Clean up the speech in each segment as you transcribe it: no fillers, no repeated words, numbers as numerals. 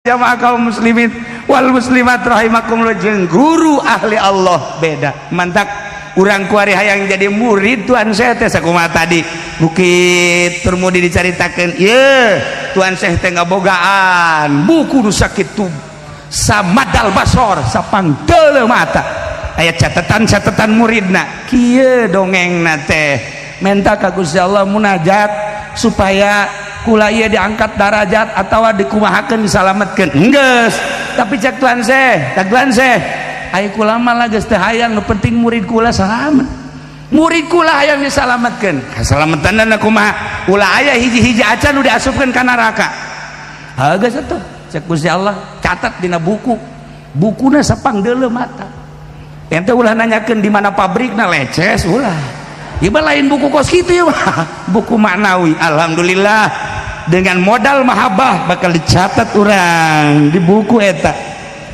Jamaah kaum muslimin wal muslimat rahimakumullah, jeung guru ahli Allah beda. Mantak urang kuari hayang jadi murid Tuan Syekh teh sakumaha tadi Bukit Turmudi dicaritakeun, ye Tuan Syekh teh ngabogaan buku nu sakitu samadal basor, sapangdeuleu mata, aya catatan-catatan muridna. Kieu dongengna teh, menta ka Gusti Allah, munajat supaya kula ieu diangkat darajat atawa dikumahakeun, disalametkeun. Enggeus, tapi cek Tuan Syekh, cek Tuan Syekh, ai kula mah lah geus teu hayang, nu penting murid kula salamet. Murid kula hayang disalametkeun. Kasalametanna kumaha? Ulah aya hiji-hiji acan nu diasupkeun ka neraka. Ha, geus atuh, cek Gusti Allah, catat dina buku. Bukuna sapangdeuleu mata. Ente ulah nanyakeun di mana pabrikna, leces ulah. Ieu lain buku kos kitu ieu mah, buku maknawi. Alhamdulillah, dengan modal mahabbah bakal dicatat urang di buku eta.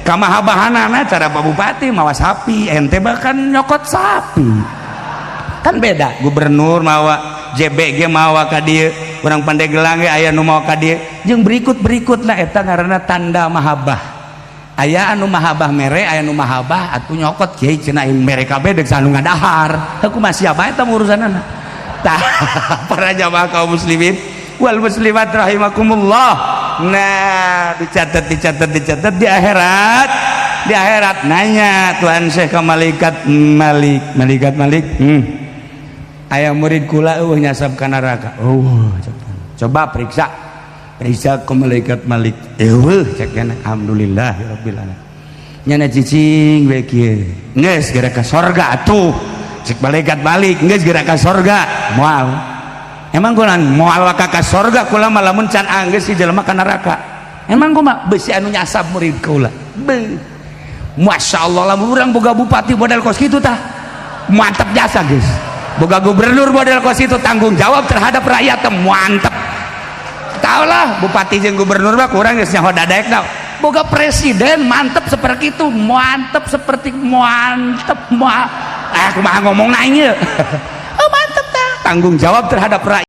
Kamahabahanana cara Pak Bupati mawa sapi, ente bahkan nyokot sapi. Kan beda, gubernur mawa JBG, mawa ka dieu, urang Pandeglang ge aya nu mawa ka dieu, jeung berikut-berikutna. Eta ngaranna tanda mahabbah. Aya anu mahabbah mere, aya anu mahabbah atuh nyokot. Kiai cenah, aing mere kabeh deuk anu ngadahar. Heuh, kumaha siapa eta urusanana. Tah, para jamaah kaum muslimin wal muslimat rahimakumullah, nah, dicatat, dicatat, dicatat di akhirat. Di akhirat nanya Tuhan Syekh ke malaikat Malik, malaikat Malik, aya murid kula euweuh nyasab ka neraka?" "Oh," "coba periksa." Periksa ke malaikat Malik, euweuh cek. Alhamdulillah rabbil alamin. Nyana cicing we kieu, "Geus geura ka sorga atuh," cek malaikat Malik, "geus geura ka sorga." "Moal, emang kula moal ka sorga, kula mah lamun can anggeus si jelema ka neraka." "Emang kumaha?" "Besi anu nyasab murid kula." Beuh, Masya Allah, lamun urang boga bupati model kos kitu tah mantep jasa, guys. Boga gubernur model kos itu, tanggung jawab terhadap rakyat teh mantep. Tau lah, bupati jeung gubernur mah kurang geus nyaho dadaekna. Boga presiden mantep seperti itu, mantep seperti mantep ah, kumaha ngomong ieu? Oh, mantep tah, tanggung jawab terhadap rakyat.